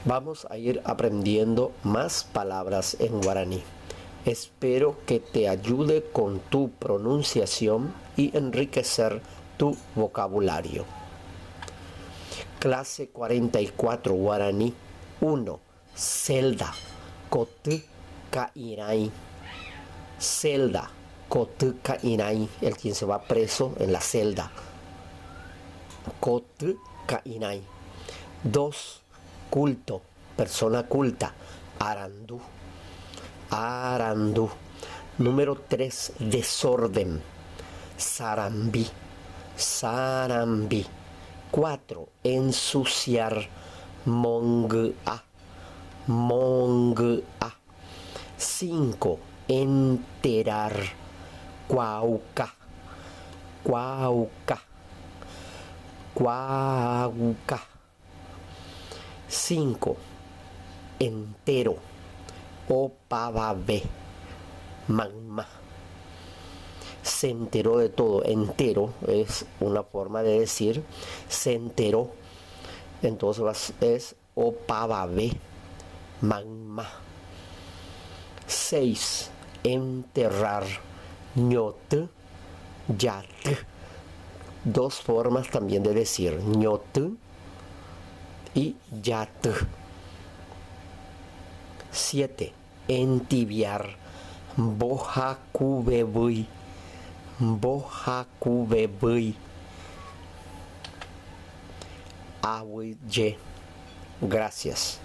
Vamos a ir aprendiendo más palabras en guaraní. Espero que te ayude con tu pronunciación y enriquecer tu vocabulario. Clase 44 Guaraní 1. Celda, koty ka'irãi. Celda, koty ka'irãi, el quien se va preso en la celda. Koty ka'irãi. 2. Culto, persona culta. Arandu. Arandu. Número 3. Desorden. Sarambi. Sarambi. 4. Ensuciar. Mongy'a. Mongy'a. 5. Enterar. Kuaauka. Kuaauka. Kuaauka. 5. Entero. Opavave. Mayma. Se enteró de todo. Entero es una forma de decir se enteró. Entonces es opavave. Mayma. 6. Enterrar. Ñoty. Yaty. Dos formas también de decir ñoty y yaty. 7. Entibiar. Mbohakuvevýi. Mbohakuvevýi. Aguyje. Gracias.